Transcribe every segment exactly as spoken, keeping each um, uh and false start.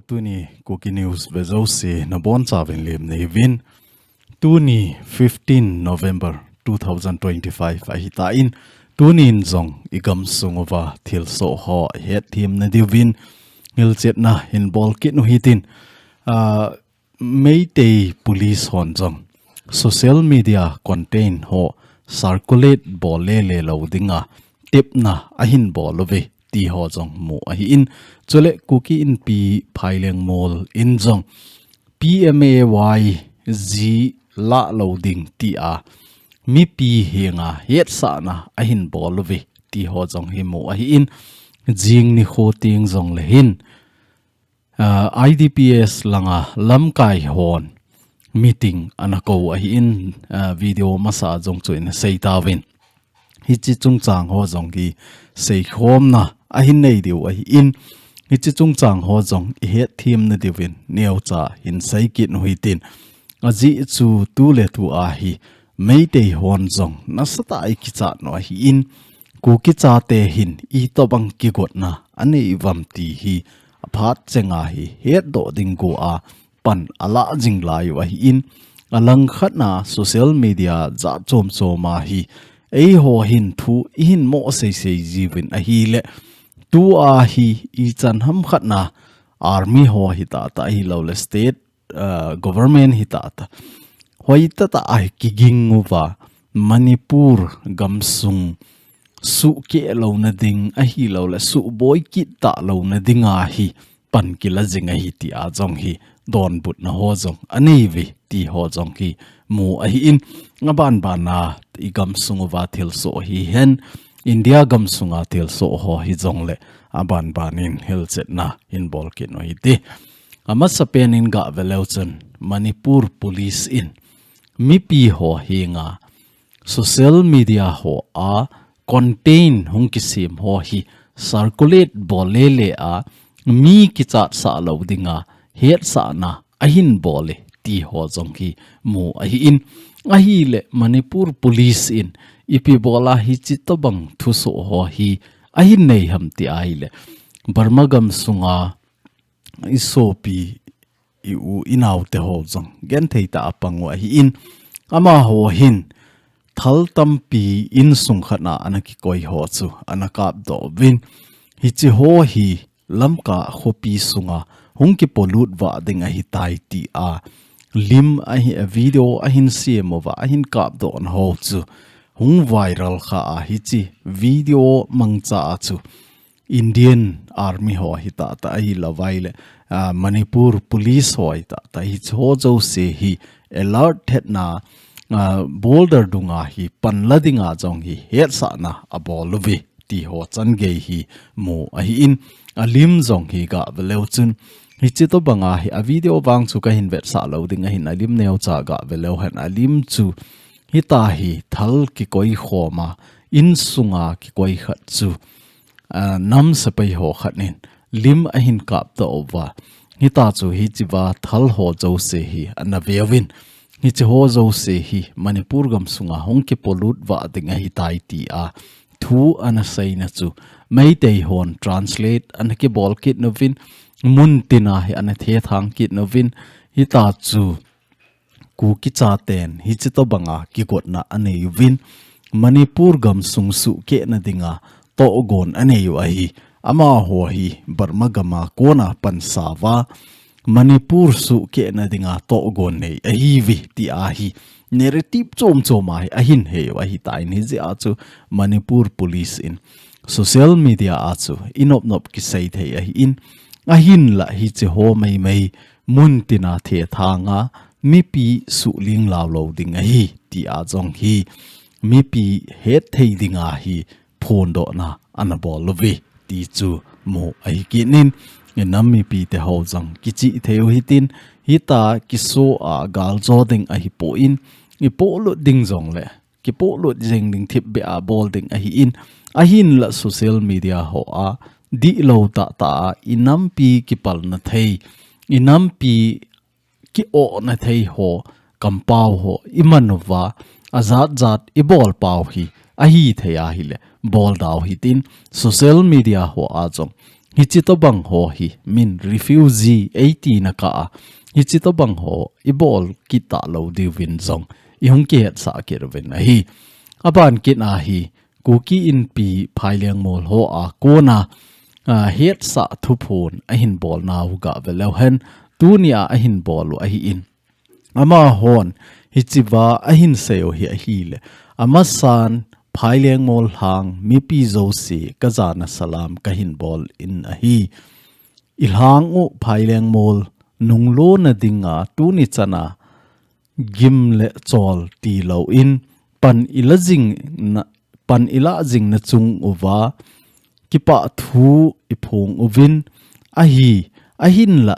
Tuni Kuki News vejouse nabonchauvin lemna hiuvin. Tuni fifteen November two thousand twenty-five ahitan, tunin jong igamsung uva thilsoh ho ihetthem nadiuvin hilchetna hinbol kit u hitin, ah, Meitei Police hon jong social media content ho circulate bol lele lou dinga tepna ahinbol uve ti ho jong mu ahin. Chule Kuki Inpi Phailengmol in jong P M A Y ji lah lou ding tia mipi henga hetsahna ahinbol uve ti ho jong hi mu ahin. Jing nikho teng jongle hin, ah, I D P S langa lamkai hon meeting ana kou ahin, ah, video masa jong chu ina seitauvin. Hiche chungchang ho jong hi seikhomna ahin nei diu ahin. Hiche chungchang ho jong ihetthem nadiuvin neocha hin sei kit u hitin. Ajeh chu tuletua hi Meitei hon jong nasatah a ikichat u ahin, Kuki chate hin itobang kigotna anei uvam ti hi aphat chenga hi hetdoh ding goa pan alah jing lai u ahin, alangkhatna social media jat chomchom a hi eiho hin thu ihin mo seisei jiuvin ahile, tua hi ichan hamkhatna army ho hitata ahiloule state, ah, government hitata hoitah tah a kiging uva Manipur gamsung suhkeh louna ding ahiloule suhboi kit tah louna dinga hi pan kila jing ahi tia jong hi donbutna ho jong anei uve ti ho jong hi mu ahin. Abanbana igamsung uva thilsoh hihen, India gamsunga thilsoh ho hijongle abanbanin hilchetna hinbol kit u hite. Amasapen in gave leu chun Manipur Police in mipi ho henga social media hoa content hung kisem ho hi circulate bol lele a mi kichatsah lou dinga hetsahna ahinbol e ti ho jong hi mu ahin. Ahile Manipur Police in ipi bola hiche tobang thusoh ho hi ahin nei ham ti ahile, Burma gamsunga isopi, i-u inaote ho jong genthei tah a pang u ahin, amaho hin thal tampi insung khatna ana kikoi ho chu ana kapdoh uvin, hiche ho hi Lamka khopi sunga hung kipolut vah ding ahitai tia lim ahi, a video ahin sem uva ahin kapdohna ho chu hung viral kha a, hiche video mangcha a chu Indian Army ho hitata ahilouvaile, ah, Manipur Police ho hitata hiche ho jouse hi alert hetna, ah, border dunga hi panla dinga jong hi hetsahna abol uve ti ho changei hi mu ahin, alim jong hi gave leu chun hiche tobanga hi a video vang chu kahin vetsah lou ding ahin, alim neocha gave leu hen, alim chu hita hi thal kikoi khoma insunga kikoi khat chu, ah, nam sepai ho khat in lim ahin kapdoh uva, hita chu hichea thal ho jouse hi ana veuvin, hiche ho jouse hi Manipur gamsunga hung kipolut vah ding ahitai tia thu ana seina chu Meitei hon translate ana kibol kit uvin, muntina hi ana thethang kit uvin, hita chu Kuki chaten hiche tobanga kigotna anei uvin, Manipur gamsung suhkehna dinga tohgon anei u ahi. Amaho hi Burma gama kona pansauva Manipur suhkehna dinga tohgon nei ahiuve tia hi narrative chomchom a hi ahin hei u ahitan, hijeh a chu Manipur Police in social media a chu inopnop kisei thei ahin, ahinla hiche ho meimei muntina thethanga mipi suhling lau lou ding ahi tia jong hi mipi hetthei dinga hi phondohna ana bol uve ti chu mu ahi kit in, inam mipite ho jong kichih thei u hitin, hita kiso a galjo ding ahipon, ipolut ding jongle kipolut jeng ding thipbeh a bol ding ahin, ahinla social media hoa dihlou tahtah a inampi kipalna thei, inampi ki-ohna thei ho, kampao ho iman uva, ajatjat ibol pau hi ahithei ahile bol dau hitin, social media hoa jong Hichi tobang ho hi min refugee eiti na ka a. Hichi tobang ho i bol kit ta lo diuvin jong i hung kihetsah kit uvin ahi. Aban kit a hi Kuki Inpi Phailengmol ho a kona, a, hetsah thuphon ahin bol nau ga ve leu hen, tuni a ahin bol u ahi in. Amahon hichiva ahin seiu hi ahile, amasan Phailengmol lhang mipi jouse ka jana salam kahin bol in ahi. I lhang u Phailengmol nunglona dinga tuni chana gim le chol ti lo in pan i la jing na, pan i la jing na chung uva kipah thu i phong uvin ahi, ahin la,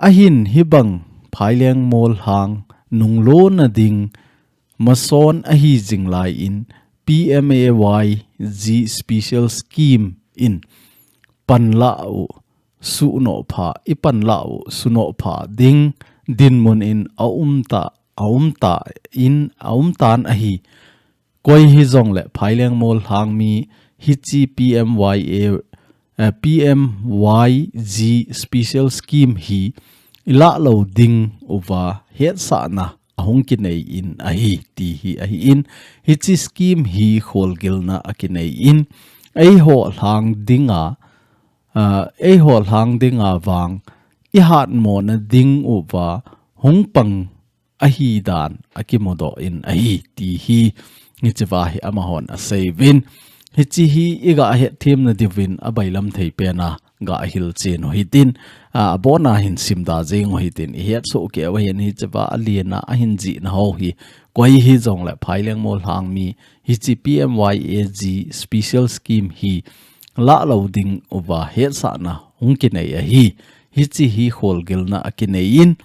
ahin hibang Phailengmol lhang nunglona ding mason ahi jing lai in P M A Y G Special Scheme in panla u sunoh pha, i panla u sunoh pha ding dinmun in a um ta, a um ta in, a um tan ahi. Koi hijongle Phailengmol lhang mi hichi P M Y A, eh, P M Y G Special Scheme hi i la lo ding uva hetsahna ahung kinei in ahi ti hi ahi in, hichi scheme hi kholgilna a kinei in, eiho lhang dinga, a, eiho lhang dinga vang i hatmona ding uva hung pang ahi dan a kimudoh in ahi ti hi hichiva hi amahon a seiyuvin. Hichi hi i ga hetthem na diuvin a bailam thei pen a ga hilchen u hitin, a, abon a hin simda jeng u hitin, i hetsoh kei u hin hichiva a lian a ahin jih na ho hi, koi hijongle Phailengmol lhang mi hichi P M Y A G Special Scheme hi la lo ding uva hetsahna hung kinei ahi. Hichi hi kholgilna a kinei in,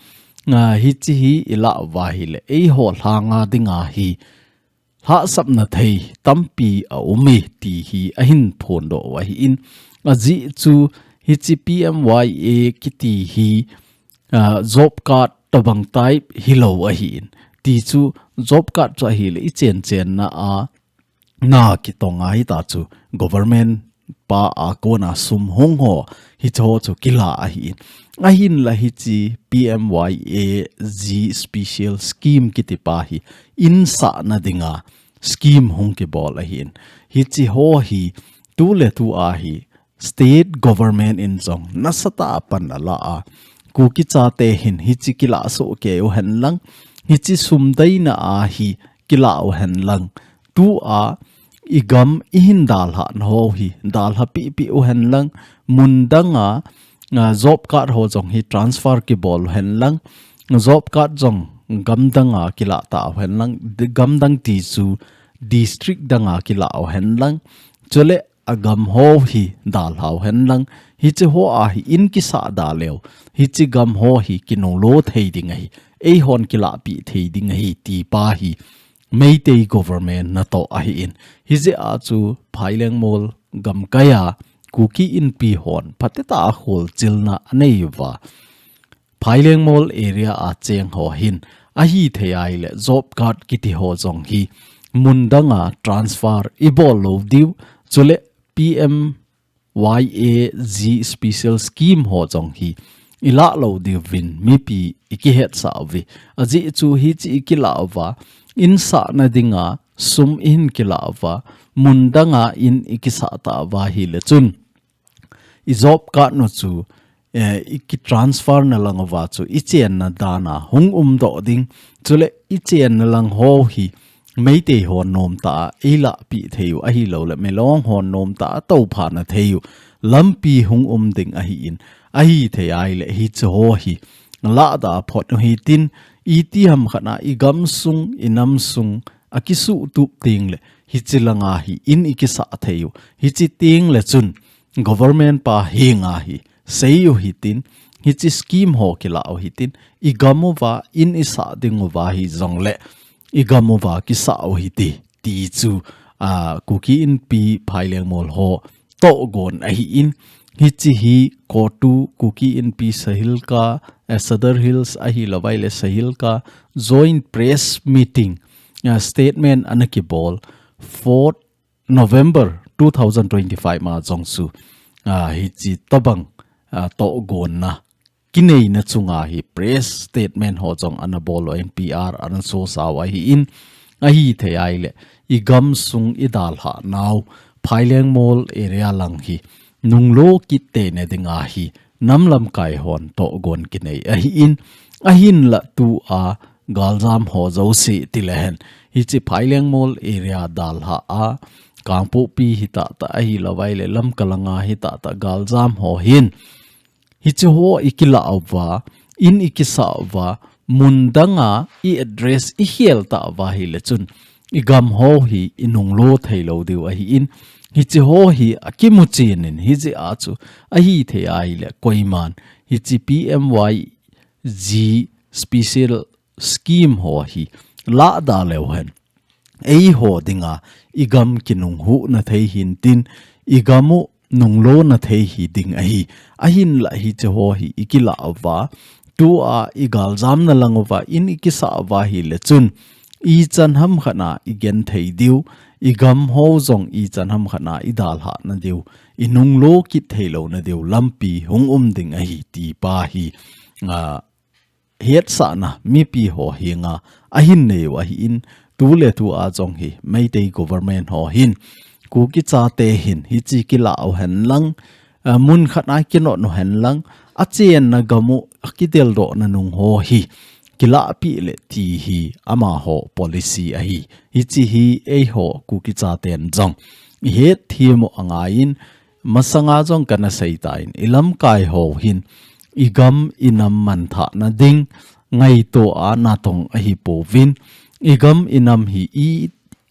a, hichi hi i la uva hile eiho lhanga dinga hi hahsapna thei tampi a um e ti hi ahin phondoh u ahi in, ajeh chu hichi P M Y A kiti hi, a, job card tobang type hi lo ahi in, ti chu job card chu ahile i chen chenna a na kitong a hita chu government pa a kona sum hung ho hicho chu kila ahi in. Ahin la hichi P M Y A G Special Scheme kiti pa hi insahna dinga scheme hung kibol ahi in. Hichi ho hi tu le tu a hi state government in jong nasatah a pan a la a. Kuki chate hin hichi kila soh kei u hen lang, hichi sum deina a hi kila u hen lang. Tu a i gam i hin dalhah na ho hi dalha pihpih u hen lang, mun dang a, a, job card ho jong hi transfer kibol u hen lang, job card jong gam dang a kila ta u hen lang, di-, gam dang ti chu district dang a kila u hen lang, chule a gam ho hi dalha u hen lang, hichi ho a hi in kisah da leu, hichi gam ho hi kinunglo thei ding ahi, eihon kilahpih thei ding ahi ti pa hi Meitei government natoh ahi in. Hijeh a chu Phailengmol gamkai a Kuki Inpi hon phatecha a kholchilna a nei uva. Phailengmol area a cheng ho hin ahithei a ile job card kiti ho jong hi mun dang a transfer i bol lo diu, chule P M Y A G Special Scheme ho jong hi i la lo diuvin mipi i kihetsah uve. Ajeh chu hichi i kila uva, insahna dinga sum i hin kila uva, mun dang a in i kisah ta uva hile chun i job card nu chu, eh, i ki transfer na lang uva chu i chenna dan a hung umdoh ding. Chule i chenna lang ho hi Meitei hon nomtah a i lahpih thei u, ahilou le Milong hon nomtah a toupha na thei u lampi hung um ding ahi in, ahithei a ile hichi ho hi lahda phot u hitin, itiham khat a i gamsung, i namsung a kisuhtup teng le hichi lang a hi in i kisah thei u. Hichi teng le chun government pa heng a hi sei u hitin, hichi scheme ho kila u hitin, i gam uva in i sah ding uva hijong le i gam uva kisah u hite, ti chu, a, Kuki Inpi Phailengmol ho tohgon ahi in, hichi hi COTU, Kuki Inpi Sahilka, eh, Sadar Hills ahilou vai le Sahilka joint press meeting, ah, statement ana kibol, fourth November two thousand twenty-five ma jong chu, a, hichi tobang, a, tohgon na kineina chunga hi press statement ho jong ana bol u ahin, P R ana sosa u ahin, ahithei ahile, i gamsung i dalhah nau, Phailengmol area lang hi, nunglo kit theina dinga hi, nam lamkai hon tohgon kinei ahin, ahinla tua, galjam ho jouse tilehen. Hichi Phailengmol area dalhah a, Kangpokpi hitahtah ahilou vaile, Lamka langa hitahtah galjam ho hin. Hichi ho i kilah uva, in i kisah uva, mun danga i address i khel tauva ahile chun, i gam ho hi i nunglo theilou diu ahin, hichi ho hi akimu chenin, hijeh a chu ahithei ahile koiman, hichi P M Y G special scheme ho hi lahda leuhen, eiho dinga i gam kinunghuh na thei hintin, i gam u nunglo na thei hi ding ahi. Ahinla hichi ho hi i kilah uva, tua i galjam na lang uva, in i kisah uva ahile chun, ichan hamkhat a i genthei diu, i gam ho jong ichan hamkhat a i dalhah na diu, i nunglo kit theilou na diu lampi hung um ding ahi, ti pa hi, a, hetsahna mipi ho henga ahin nei u ahin, tuletua jong hi Meitei government ho hin, Kuki chate hin hichi kilah u henlang, a, mun khat a kinot u henlang, achenna gam u akideldoh na nung ho hi kilahpeh le ti hi amaho policy ahi. Hichi hi eiho Kuki chaten jong i hetthem u angaiyin, masanga jong kana seitan, i lamkai ho hin, i gam i nam manthah na ding, ngaito a natong ahipouvin, i gam i nam hi i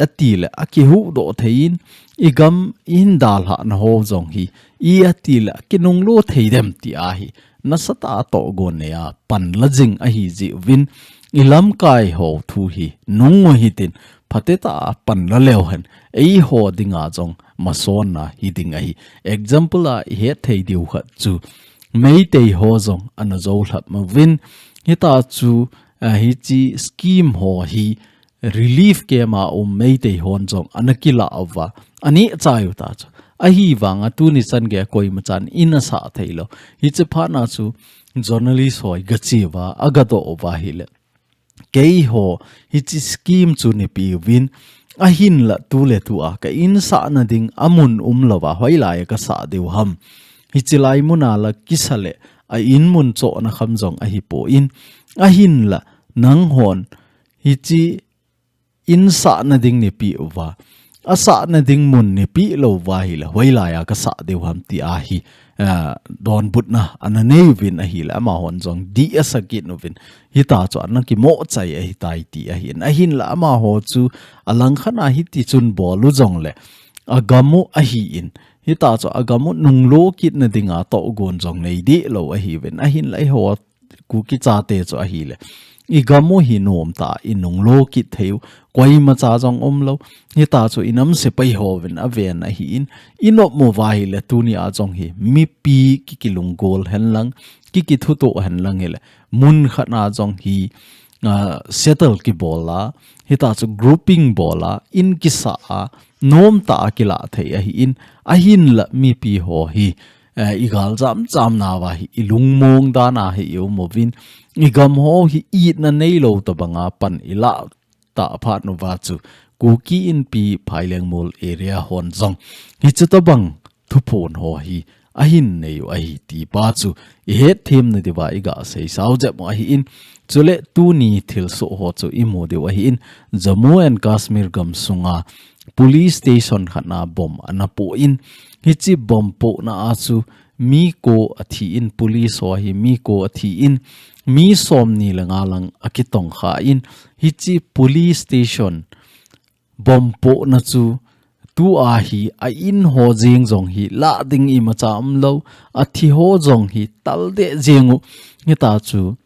ati le akihuhdoh theiyin, i gam i hin dalhah na ho jong hi, i ati le akinunglo thei dem ti ahi, nasatah a tohgon nei a panla jing ahi jeh uvin, i lamkai ho thu hi nung u hitin, phatetah a panla leuhen, eiho dinga jong masonna hi ding ahi. Example a i hetthei diu khat chu, Meitei ho jong ana jou lhap uvin, hitachu, a, hichi scheme ho hi relief camp a um Meitei hon jong ana kilah uva, aneh chai u ta chu. Ahivanga tuni chan geiya koimachan in asah theilou. Hichi phatna chu journalist ho hi gache uva, agadoh uva ahile, keiho hichi scheme chu neipeh uvin, ahinla tuletua ka insahna ding amun umlouva hoilaiya kasah diu ham. Hichi lai muna la kisa le a in mun chohna kham jong ahipon, ahinla nanghon hichi insahna ding neipeh uva, asahna ding mun neipeh louva ahile hoilaiya kasah diu ham ti ahi, a, donbutna ana nei uvin ahile, amahon jong dih asa kit uvin, hitachu ana kimohchai ahitai ti ahin. Ahinla amaho chu alangkhat a hitichun bol u jongle, agam u ahin, hitachu agam u nunglo kitna dinga tohgon jong nei dehlou ahiuvin. Ahinla eiho Kuki chate chu ahile, i gam u hi nomtah a i nunglo kit thei u, koimacha jong umlou. Hitachu i nam sepai hovin aven ahin, i nop uva ahile tunia jong hi mipi kikilunggol henlang, kikithutoh henlang hile, mun khat a jong hi, a, settle kibol a, hitachu grouping bol a, in kisah a, nomtah a kilah thei ahin, ahinla mipi ho hi, eh, i galjam jamna uva hi, i lungmong dan a hi i um uvin, i gam ho hi itna neilou tobanga pan i lah tah phat uva chu, Kuki Inpi Phailengmol area hon jong hichi tobang thuphon ho hi ahin nei u ahi ti pa chu i hetthemna diuva i gasei sao jep u ahin, chule tuni thilsoh ho chu i mu diu ahin, Jammu and Kashmir gamsunga police station khat na bomb ana poh in, hichi bomb pohna a chu mi ko athi in, police ho hi mi ko athi in, mi somni le nga lang akitongkha in, hichi police station bomb pohna chu tua hi a in ho jeng jong hi lah ding imacha umlou, athi ho jong hi tal deh jeng u, hitachu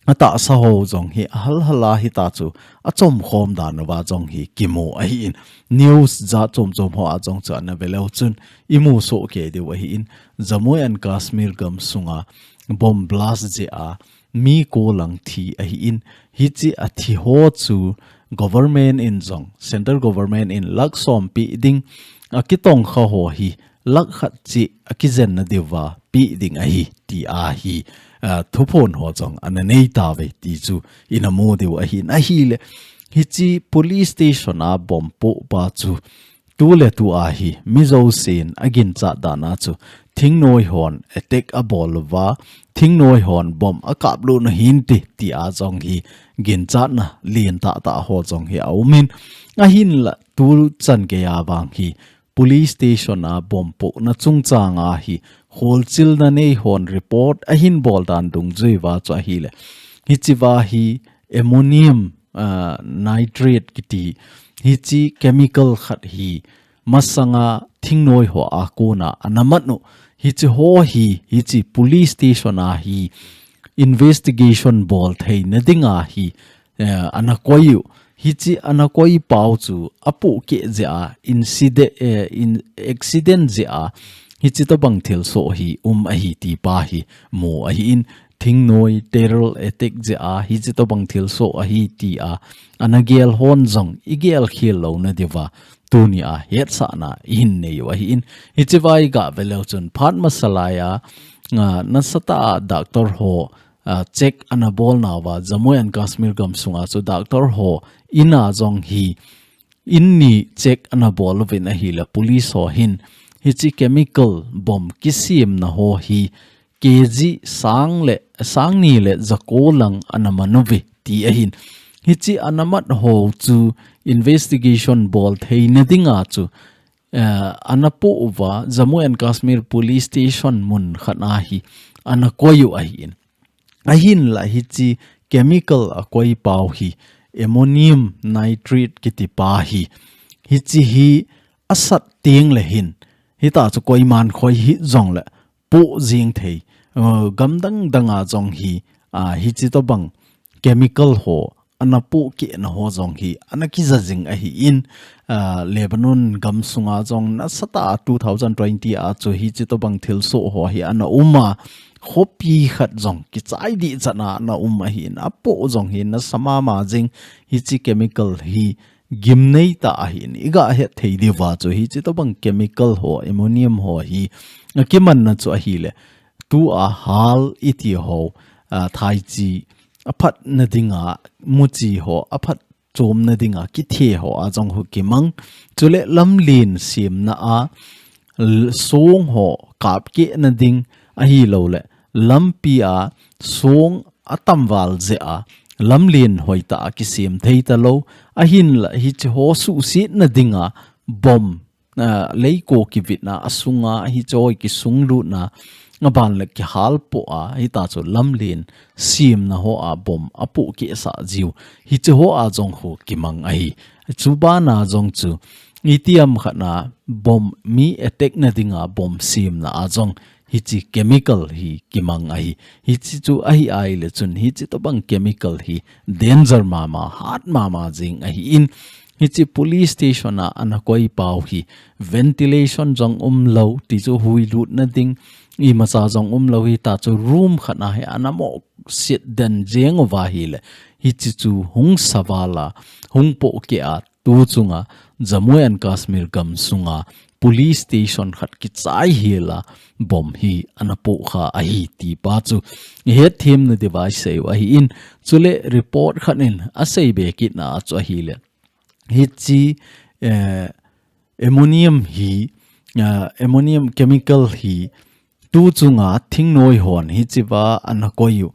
atahsa ho jong hi ahal hal a, hitachu achomkhom dan uva jong hi kimu ahin, news jat chom chom ho a jong chu ana ve leu chun i mu soh kei diu ahin, Jammu and Kashmir gamsunga bomb blast jeh a mi ko lang thi ahin, hichi athi ho chu government in jong, central government in lakh som peh ding, akitongkha ho hi lakh khat cheh akijenna diuva pe ding ahi ti ahi, ah, thuphon ho jong ana nei tauve ti chu ina mu diu ahin ahile. Hiche police station a bomb poh pa chu tu le tu ahi, mi jousen aginchat dan a chu thingnoi hon attack abol uva, thingnoi hon bomb akap lut u hinte ti a jong hi ginchatna lentah tah ho jong hi aumin, ahinla tu chan geiya vang hi police station a bomb pohna chungchang a hi holchilna nei hon report ahin bol dan dungjuiya chu ahile. Hichea hi ammonium, ah, nitrate kiti hiche chemical khat hi masanga thingnoi ho a kona ana mat u. Hiche ho hi, hiche police station a hi investigation bol theina dinga hi, eh, ana koi u. Hiche ana koi pau chu apohkeh jeh a, incide-, eh, in-, accident jeh a, hiche tobang thilsoh hi um ahi ti pa hi mu ahin, thingnoi terror attack jeh a, hiche tobang thilsoh ahi ti a, ana gel hon jong igel khel louna diuva tunia hetsahna ihin nei u ahin, hichea iga ve leu chun phat masa laiya, ah, nasatah a doctor ho, ah, check ana bol nauva, Jammu and Kashmir gamsunga chu doctor ho in a jong hi in ni check ana bol uvin ahile police ho hin hiche chemical bomb kisemna ho hi K G sang le, sang ni le jako lang ana man uve ti ahin. Hiche ana mat ho chu investigation bol theina dinga chu, eh, ana poh uva Jammu and Kashmir Police Station mun khat a hi ana koi u ahin. Ahinla hiche chemical akoi pau hi ammonium nitrate kiti pa hi. Hiche hi asat teng le hin, hitia chu koiman khoi hih jongle poh jing thei, uh, gam dang danga jong hi, ah, hiche tobang chemical ho ana pohkehna ho jong hi ana kija jing ahin, ah, Lebanon gamsunga jong nasatah a two thousand twenty a chu hiche tobang thilsoh ho hi ana um a, khopi khat jong kichai dih chan a ana um ahin, apoh jong hi nasa mama jing. Hiche chemical hi gimnei tah ahin, iga het thei diuva chu hiche tobang chemical ho, ammonium ho hi akimanna chu ahile, tua hal iti ho, ah, thaichi aphatna dinga, muchi ho aphatchomna dinga kithe ho a jong hu kimang. Chule lamlen semna a, l-, song ho kapkehna ding ahilouleh lampi a song atamval jeh a lamlen hoitah a kisem thei talou, ahinla hiche ho suhsetna dinga bomb, ah, leiko kivitna asunga hiche ho kisunglutna aban le kihalpoh a, hitia chu lamlen semna ho a bomb apohkeh sah jiu, hiche ho a jong hu kimang ahi. Chubana jong chu itiham khat a bomb, mi attack na dinga bomb semna a jong hiche chemical hi kimang ahi. Hiche chu ahi ahile chun hiche tobang chemical hi danger mama, hat mama jing ahin, hiche police station a ana koi pau hi ventilation jong umlou, ti chu huilutna ding imacha jong umlou, hitia chu room khat a hi ana mo sit den jeng uva ahile, hiche chu hung saval a, hung pohkeh a, tu chunga Jammu and Kashmir gamsunga police station khat kichai hel a bomb hi ana pohkha ahi ti pa chu hetthemna diuva isei u ahin, chule report khat in asei be kitna a chu ahile, hiche, eh, ammonium hi, ah, ammonium chemical hi tu chunga thingnoi hon hichea ana koi u,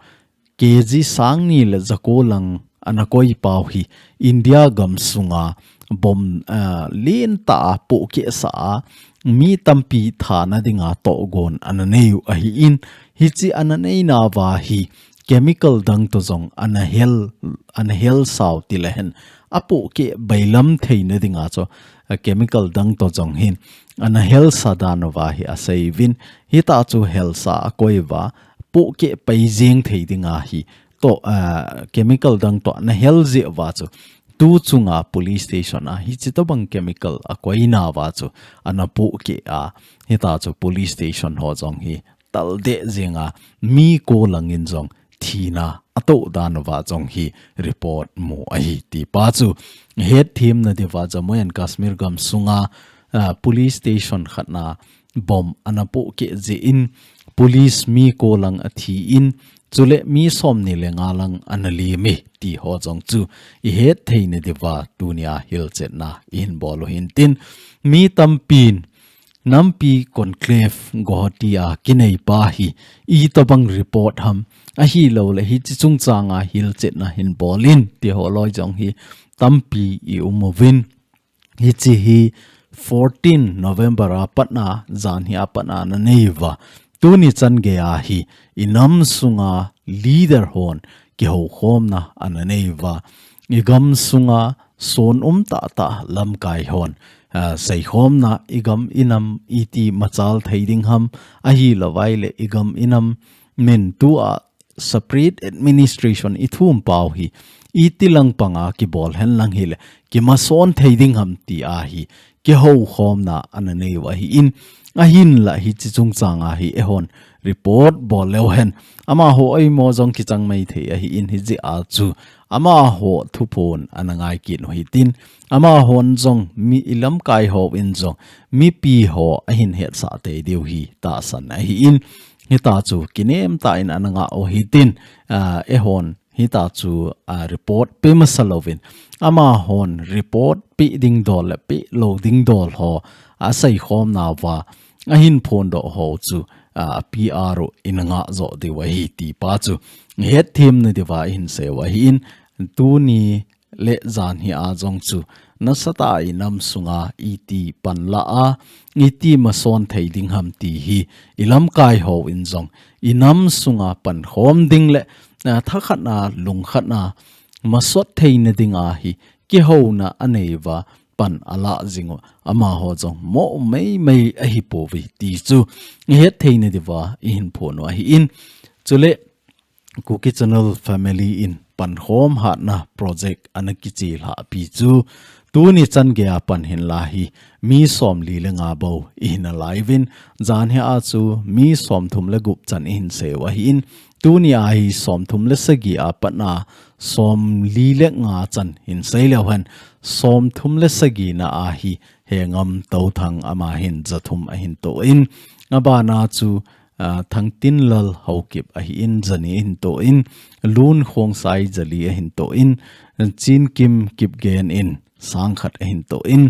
K G sang ni le jako lang ana koi pau hi India gamsunga bomb, ah, lentah a pohkeh sah a, mi tampi thana dinga tohgon ana nei u ahin, hiche ana neina uva hi chemical dang toh jong ana hel, ana hel sau ti le hen, apohkeh bailam theina dinga chu, ah, chemical dang toh jong hin ana helsa dan uva hi asei uvin, hitia chu helsa akoi uva, pohkeh pai jeng thei dinga hi toh, ah, chemical dang toh ana hel jeh uva chu tu chunga police station a hiche tobang chemical akoina uva chu ana pohkeh a, hitia chu police station ho jong hi taldeh jeng a, mi ko lang in jong thina atoh dan uva jong hi report mu ahi ti pa chu hetthemna diuva Jammu and Kashmir gamsunga, ah, police station khat a bomb ana pohkeh jeh in police mi ko lang athi in, chule mi somni le nga lang ana lim e ti ho jong chu ihet theina diuva tunia hilchetna ihin bol u hintin, mi tampin nampi conclave Guwahati a kinei pa hi itobang report ham, ahilouleh hiche chungchanga hilchetna hin bol in ti ho loi jong hi tampi i um uvin. Hiche hi fourteen November a patna, jan hi a patna ana nei uva. Tuni chan geiya hi i nam sunga leader hon kihoukhomna ana nei uva. I gam sunga son um tahtah lamkai hon, ah, seikhomna i gam i nam iti machal thei ding ham, ahilouvaileh i gam i nam min tua separate administration i thum pau hi iti lang panga kibol henlang hileh kimason thei ding ham ti ahi kihoukhomna ana nei u ahin, ahinlah hiche chungchanga hi eihon report bol leu hen amaho oimo jong kichang mai thei ahin, hijeh a chu amaho thuphon ana ngai kit u hitin, amahon jong mi i lamkai hon jong mipi ho ahin hetsah tei diu hi tahsan ahin, hita chu kinem tah in ana ngah u hitin, ah, eihon hita chu, ah, report pe masa louvin, amahon report pe ding dol le pe lou ding dol ho aseikhomna uva ahin phondoh ho chu, ah, P R u in ngah jo diu ahi ti pa chu hetthem na diuva ihin sei u ahin, tuni le jan hi a jong chu nasatah a i nam sunga iti panla a, iti mason thei ding ham ti hi i lamkai hon jong i nam sunga pankhom ding le, ah, thakhatna, lungkhatna, masot theina dinga hi kihouna anei uva pan ala jing u, amaho jong mo meimei ahi pouve ti chu ihet theina diuva ihin phon u ahin, chule Kuki Channel family in pankhom hatna project ana kichih lhah pi chu tuni chan geiya pan hinla hi mi somli le nga bou ihin a live in, jan hi a chu mi somthum le gup chan ihin sei u ahin, tuni a hi somthum le sagi a patna somli le nga chan hin sei leu hen, somthum le sagi na a hi Hengam Touthang ama hin jathum ahin toh in, abana chu, ah, Thangtinlal Haokip ahin jani ahin toh in, Lun Khongsai jali ahin toh in, Chinkim Kipgen in sangkhat ahin toh in,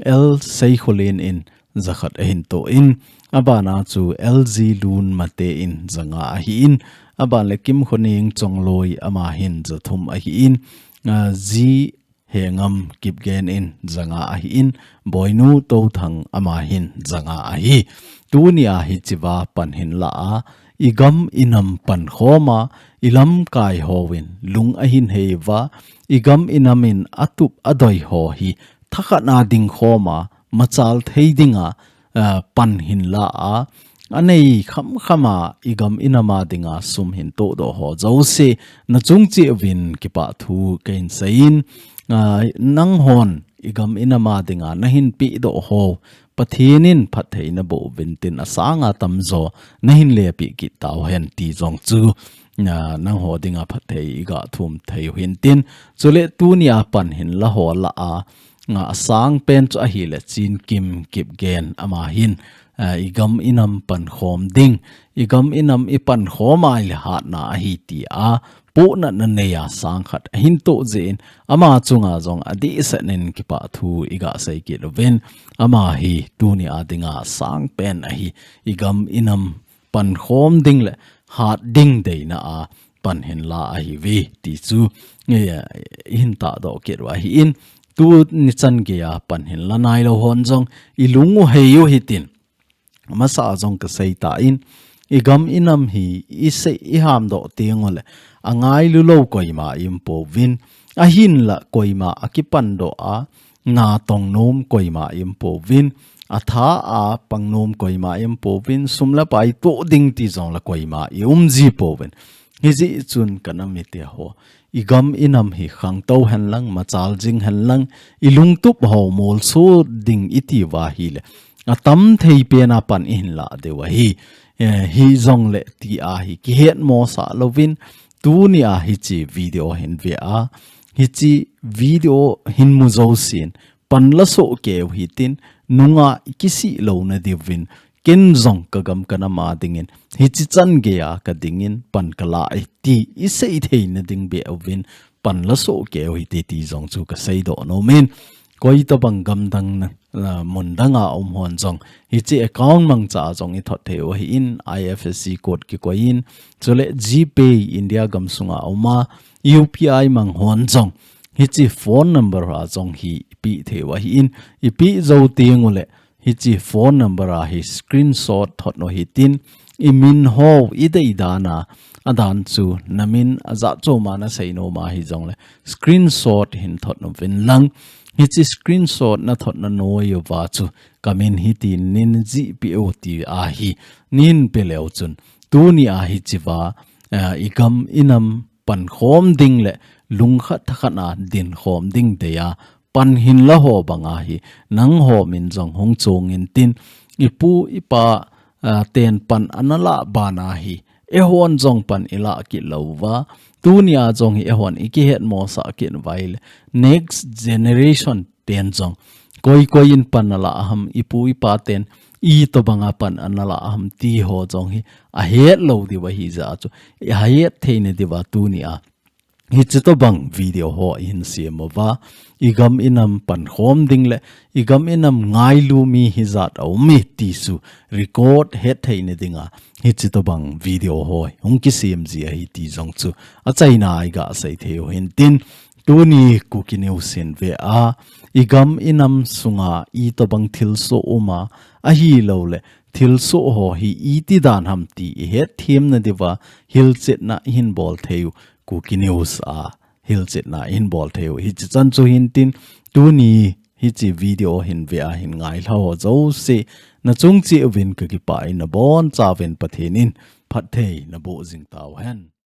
L Seikholen in jakhat ahin toh in, abana chu L G Lun Mate in janga ahin, aban le Kimkhoneng Chongloi ama hin jathum ahin, ah, G Hengam Kipgen in janga ahin, Boinu Touthang ama hin janga ahi. Tuni a hichea pan hinla a, i gam i nam pankhom a, i lamkai hon lung ahin hei uva, i gam i nam in atup adoi ho hi thakhatna ding khom a, machal thei dinga, ah, pan hinla a, anei khamkham a i gam i nam a dinga sum hin tohdoh ho jouse, na chung cheh uvin kipa thu kahin seiyin, ah, nanghon i gam i nam a dinga nahin pehdoh ho, Pathen in phatthei naboh uvin tin asanga tamjo nahin lepeh kit tauhen ti jong chu, ah, nangho dinga phatthei iga thum thei u hintin, chule tuni a pan hinla ho lah a, nga asang pen chu ahile Chinkim Kipgen ama hin, ah, i gam i nam pankhom ding, i gam i nam i pankhom a ile hatna ahi tia, pohnatna nei a sangkhat ahin toh jeh in, ama chunga jong adehset in kipa thu iga sei kit uvin, ama hi tuni a dinga asang pen ahi, i gam i nam pankhom ding le hat ding deina a pan hinla ahiuve ti chu, eh, ihin tahdoh kit u ahin, tuni chan geiya pan hinla nailou hon jong i lung u hei u hitin, masa a jong kasei tan, i gam i nam hi i sei i hamdoh teng ule angailu lou koima i um pouvin, ahinla koima akipandoh a, natong nom koima i um pouvin, atha a pang nom koima i um pouvin, sum le pai toh ding ti jong le koima i um ji pouvin. Hijeh chun ka nam mite ho, i gam i nam hi khangtou henlang, machal jing henlang, i lungtup ho molso ding i ti uva ahile, atam thei pen a pan ihin lah diu ahi. Eh, hijongle tia hi kihetmo sah louvin, tuni a hiche video hin ve a, hiche video hin mu jousen, pan la soh kei u hitin, nunga i kisih louna diuvin, ken jong ka gam ka nam a dingin hichi chan gei a ka dingin pan ka la e ti i sei theina ding beh uvin pan la soh kei u hite ti jong chu ka seidoh nom in. Koi tabang gam dang na, ah, mun dang a um hon jong hichi account mangcha a jong i thot thei u ahi in, I F S C code kikoi in, chule GPay India gam sunga um a, U P I mang hon jong hichi phone number a jong hi i pe thei u ahi in, i pe jou teng ule hichi phone number a hi screenshot thot u hitin, i min ho i dei dan a, a dan chu na min a jat chom a na sei nom a hi jongle screenshot hin thot uvin lang, hichi screenshot na thot na noi uva chu ka min hitin nin jih peh u ti ahi, nin pe leu chun tuni a hichi va, eh, i gam i nam pan khom ding le lungkhat thakhat a din khom ding dei a pan hin la ho bang ahi, nang ho min jong hung chung in tin, i pu i pa, ah, ten pan ana la ban ahi, eihon jong pan i la kit lou va, tuni a jong hi eihon i kihet mosah kit vai le, next generation ten jong koi koi in pan a la ham, i pu i pa ten i tobang a pan ana la ham ti ho jong hi a het lou diu ahi jeh a chu, i a het theina diu a tuni a hichi tobang video ho i hin siam uva, i gam i nam pan khom ding le i gam i nam ngailu mi hi jat a um e ti chu record het theina ding a hichi tobang video ho hung kisiam ji ahi ti jong chu a chaina a i ga sei thei u hin tin, tuni Kuki News hin ve a, i gam i nam sunga i tobang thilsoh um a, ahilou le thilsoh ho hi i ti dan ham ti i het them na diu a hilchetna i hin bol thei u, Kuki News a hilchetna i hin bol thei u. Hichi chan chu hin tin, tuni hichi video hin ve a hin ngai lha ho jouse, na chung cheh uvin ka kipah in, na boncha uvin Pathen in phatthei na boh jing tau hen.